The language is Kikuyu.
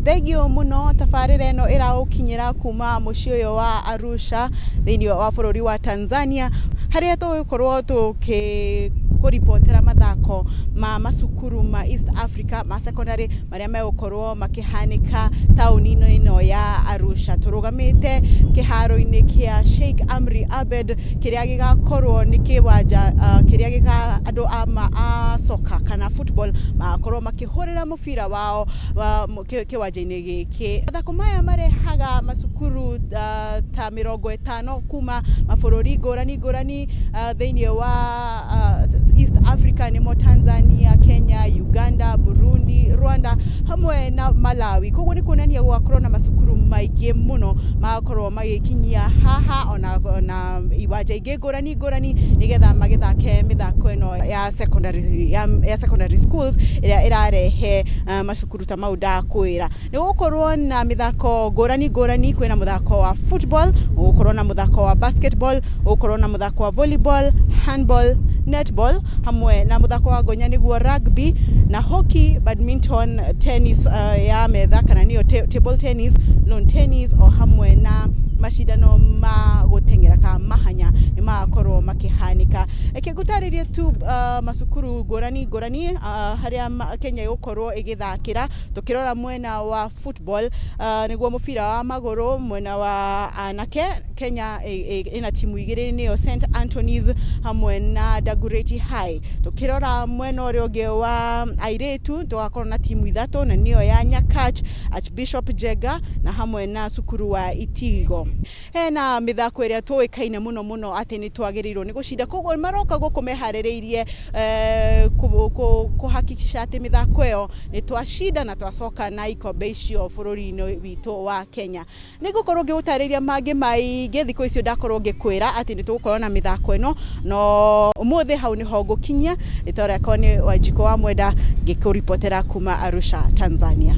Thengiũ mũno. Tabarĩra ĩno ĩragũkinyĩra kuma mũciĩ ũyũ wa Arusha thĩinĩ wa bũrũri wa Tanzania, harĩa tũgũkorwo tũkĩkũribotera mathako ma macukuru ma East Africa ma secondary marĩa megũkorwo makĩhanĩka taũni-inĩ ĩno ya Arusha. Tũrũgamĩte kĩharo-inĩ kĩa Sheikh Amri Abed kĩrĩa gĩgakorwo nĩ kĩwanja kĩrĩa gĩga andũ a soka kana football magakorwo makĩhũrĩra mũbira wao kĩwanja-inĩ gĩkĩ. Mathako maya marehaga macukuru ta 50 kuma mabũrũri ngũrani ngũrani thĩinĩ wa East Africa, nĩmo Tanzania, Kenya, Uganda, Burundi, Rwanda hamwe na Malawi. Koguo nĩ kuonania gũgakorwo na macukuru maingĩ mũno magakorwo magĩkinyia haha ona iwanja ingĩ ngũrani ngũrani nĩgetha magĩthake mĩthako ĩno ya secondary schools ĩrĩa ĩrarehe macukuru ta mau ndakwĩra. Nĩ gũgũkorwo na mĩthako ngũrani ngũrani, kwĩna mũthako wa football, gũgũkorwo na mũthako wa basketball, gũgũkorwo na mũthako wa volleyball, handball, netball hamwe na mũthako wa ngonya nĩguo rugby na hockey, badminton, tennis ya metha kana nĩyo table tennis, lawn tennis o hamwe na macindano ma gũteng'era kana mahanya nĩ magakorwo makĩhanĩka. Reke ngũtarĩrie tu macukuru ngũrani ngũrani harĩa Kenya ĩgũkorwo ĩgĩthakĩra. Tũkĩrora mwena wa football, nĩguo mũbira wa magũrũ, mwena wa anake, Kenya ĩna timu igĩrĩ, nĩyo St Anthony's hamwe na Dagoretti High. Tũkĩrora mwena ũrĩa ũngĩ wa airĩtu, tũgakorwo na timu ithatũ, na nĩyo ya Nyakach, Archbishop Njenga na hamwe na cukuru wa Itigo. Hena mĩthako ĩrĩa tũĩkaine mũno mũno atĩ nĩ twagĩrĩirwo nĩ gũcinda, koguo maroka gũkũ meharĩrĩirie kũhakikisha atĩ mĩthako ĩyo nĩ twacinda na twacoka na ikombe icio bũrũri-inĩ witũ wa Kenya. Nĩ ngũkorwo ngĩgũtarĩria mangĩ maingĩ thikũ icio ndakorwo ngĩkwĩra atĩ nĩ tũgũkorwo na mĩthako ĩno, no ũmũthĩ hau nĩho ngũkinyia. Rĩtwa rĩakwa nĩ Wanjikũ wa Mwenda, ngĩkũribotera kuma Arusha, Tanzania.